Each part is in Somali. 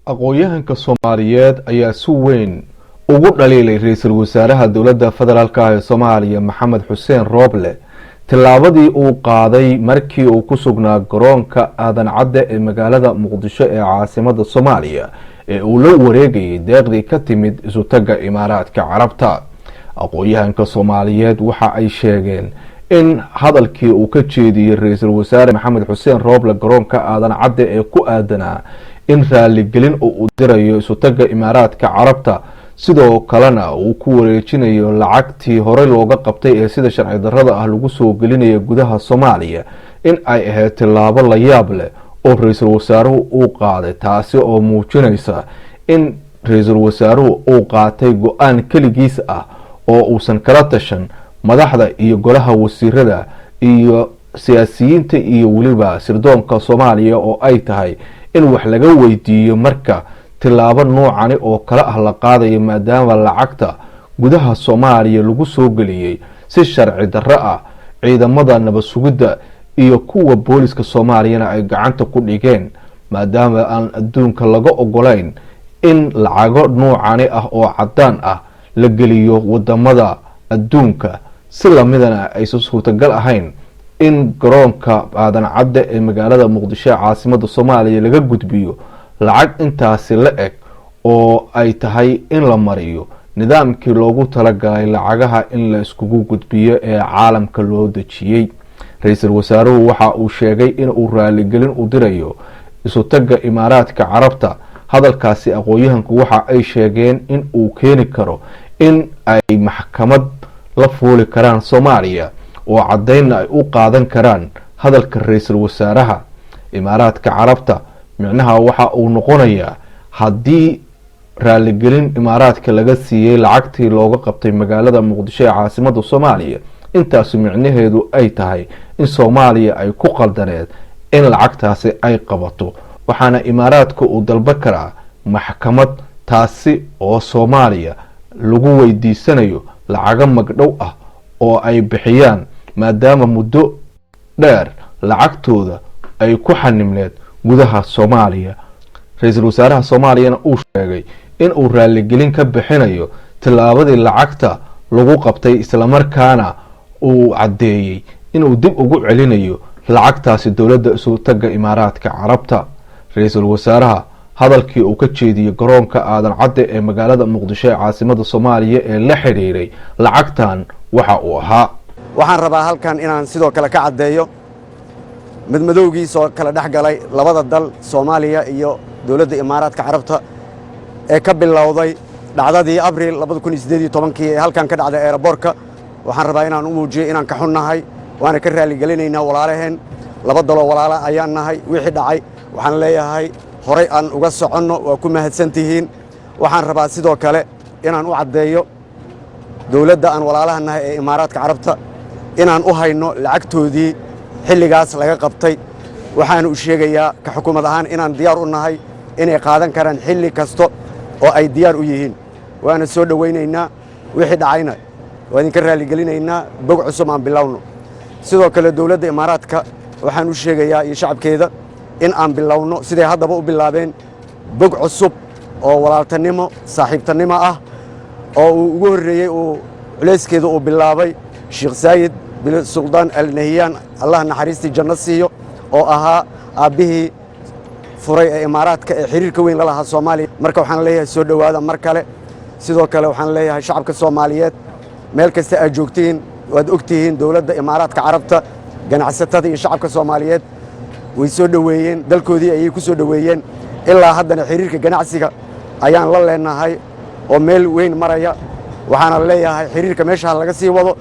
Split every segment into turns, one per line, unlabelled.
Aqoon-yahanka Soomaaliyeed ayaa si weyn ugu dhaliilay ra-iisul wasaaraha dowladda federaalka ah ee Soomaaliya, Maxamed Xuseen Rooble, tillaabadii uu qaaday markii uu ku sugnaa garoonka Aadan Cadde ee magaalada Muqdisho ee caasimada Soomaaliya, ee uu la wareegayay deeqdii ka timid Isutagga Imaaraadka Carabta. Aqoon-yahanka Soomaaliyeed waxa ay sheegeen in hadalkii uu ka jeediyey ra-iisul wasaare Maxamed Xuseen Rooble garoonka Aadan Cadde ee ku aadanaa in raaligelin oo uu dirayo Isutagga Imaaraadka Carabta, sidoo kalena uu ku wareejinayo lacagtii horey looga qabtay ee sida sharci darrada ah lagu soo gelinayo gudaha Soomaaliya, in ay ahayd tillaabo la yaab leh oo ra-iisul wasaaruhu uu qaaday, taasi oo muujinaysa in ra-iisul wasaaruhu uu qaatay go-aan keligiis ah oo uusan kala tashan madaxda iyo golaha wasiirada iyo siyaasiyiinta iyo weliba sirdoonka Soomaaliya, oo ay tahay in wax laga weydiiyo marka tillaabo noocani oo kale ah la qaadayo, maadaama lacagta gudaha Soomaaliya lagu soo geliyey si sharci darro ah, ciidamada nabad sugidda iyo kuwa booliska Soomaaliyana ay gacanta ku dhigeen, maadaama aan adduunka laga ogolayn in lacago noocani ah oo cadaan ah la geliyo wadamada adduunka, si lamidana aysan suurtagal ahayn in garoonka Aadan Cadde ee magaalada Muqdisho ee caasimada Soomaaliya laga gudbiyo lacag intaasi la eg, oo ay tahay in la mariyo nidaamkii loogu talagalay lacagaha in la iskugu gudbiyo ee caalamka loo dejiyey. Ra-iisul wasaaruhu waxa uu sheegay in uu raaligelin u dirayo Isutagga Imaaraadka Carabta. Hadalkaasi aqoon-yahanku waxa ay sheegeen in uu keeni karo in ay maxkamad la fuuli karaan Soomaaliya, oo caddeynna ay u qaadan karaan hadalka ra-iisul wasaaraha Imaaraadka Carabta. Micnaha waxa uu noqonayaa, haddii raaligelin Imaaraadka laga siiyey lacagtii looga qabtay magaalada Muqdisho ee caasimada Soomaaliya, intaasu micnaheedu ay tahay in Soomaaliya ay ku qaldaneed in lacagtaasi ay qabato, waxaana Imaaraadka uu dalba karaa maxkamad, taasi oo Soomaaliya lagu weydiisanayo lacago magdhow ah oo ay bixiyaan, maadaama muddo dheer lacagtooda ay ku xanimneed gudaha Soomaaliya. Ra-iisul wasaaraha Soomaaliyana uu sheegay in uu raaligelin ka bixinayo tillaabadii lacagta lagu qabtay, islamarkaana uu caddeeyey inuu dib ugu celinayo lacagtaasi dowladda Isutagga Imaaraadka Carabta. Ra-iisul wasaaraha hadalkii uu ka jeediyey garoonka Aadan Cadde ee magaalada Muqdisho ee caasimada Soomaaliya ee la xidhiiray lacagtan waxa uu ahaa:
Waxaan rabaa halkan inaan sidoo kale ka caddeeyo madmadowgii soo kala dhex galay labada dal, Soomaaliya iyo dowladda Imaaraadka Carabta, ee ka bilowday dhacdadii Abriil 2018-kii ee halkan ka dhacday airportka. Waxaan rabaa inaan u muujiyo inaan ka xunnahay, waana ka raalligelinaynaa walaalaheen. Laba daloo walaala ayaan nahay. Wixii dhacay waxaan leeyahay horay aan uga soconno, waa ku mahadsan tihiin. Waxaan rabaa sidoo kale inaan u caddeeyo dowladda aan walaalaha nahay ee Imaaraadka Carabta inaan u hayno lacagtoodii xilligaas laga qabtay. Waxaana u sheegayaa ka xukuumad ahaan inaan diyaar u nahay inay qaadan karaan xilli kasta oo ay diyaar u yihiin, waana soo dhowaynaynaa. Wixii dhacayna waa idinka raalligelinaynaa, bog cusub aan bilowno. Sidoo kale dowladda Imaaraadka waxaan u sheegayaa iyo shacabkeeda in aan bilowno, siday haddaba u bilaabeen, bog cusub oo walaaltanimo, saaxiibtannimo ah, oo uu ugu horreeyey, uu culayskeeda uu bilaabay Sheekh Saayid bin Suldaan Al Nahiyaan, Allah naxariistii janno siiyo, oo ahaa aabbihii furay ee Imaaraadka ee xiriirka weyn la lahaa Soomaaliya. Marka waxaan leeyahay soo dhowaada mar kale. Sidoo kale waxaan leeyahay shacabka Soomaaliyeed meel kasta aad joogtiin, waad og tihiin dowladda Imaaraadka Carabta, ganacsatada iyo shacabka Soomaaliyeed way soo dhoweeyeen, dalkoodii ayay ku soo dhoweeyeen. Ilaa haddana xiriirka ganacsiga ayaan la leenahay oo meel weyn maraya. Waxaana leeyahay xiriirka meesha ha laga sii wado,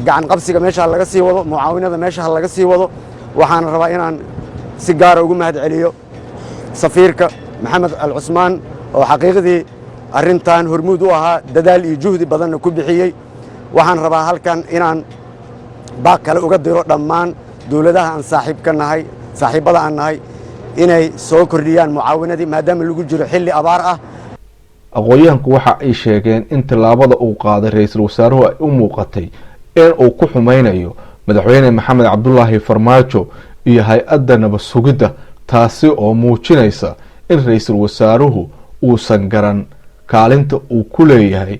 gacan qabsiga meesha ha laga sii wado, mucaawinada meesha ha laga sii wado. Waxaana rabaa inaan si gaara ugu mahad celiyo safiirka Maxamed Al Cusmaan, oo xaqiiqdii arrintan hormuud u ahaa, dadaal iyo juhdi badanna ku bixiyey. Waxaan rabaa halkan inaan baaq kale uga diro dhammaan dowladaha aan saaxiibka nahay, saaxiibbada aan nahay, inay soo kordhiyaan mucaawinadii, maadaama lagu jiro xilli abaar ah.
Aqoon-yahanku waxa ay sheegeen in tillaabada uu qaaday ra-iisul wasaaruhu ay u muuqatay in uu ku xumeynayo madaxweyne Maxamed Cabdulaahi Farmaajo iyo hay-adda nabad sugidda, taasi oo muujinaysa In ra-iisul wasaaruhu uusan garan kaalinta uu ku leeyahay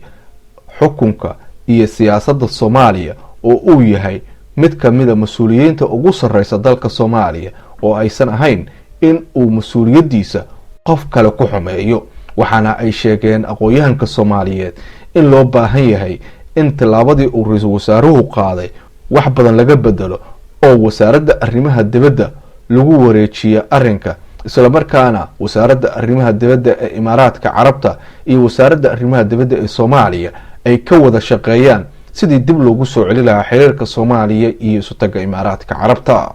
xukunka iyo siyaasadda Soomaaliya, oo uu yahay mid kamida mas-uuliyiinta ugu sarreysa dalka Soomaaliya, oo aysan ahayn in uu mas-uuliyaddiisa qof kale ku xumeeyo. Waxaana ay sheegeen aqoon-yahanka Soomaaliyeed in loo baahan yahay in tillaabadii uu ra-iisul wasaaruhu qaaday wax badan laga bedelo, oo wasaaradda arrimaha dibadda lagu wareejiyo arrinka, islamarkaana wasaaradda arrimaha dibadda ee Imaaraadka Carabta iyo wasaaradda arrimaha dibadda ee Soomaaliya ay ka wada shaqeeyaan sidii dib loogu soo celi lahaa xiriirka Soomaaliya iyo isutagga Imaaraadka Carabta.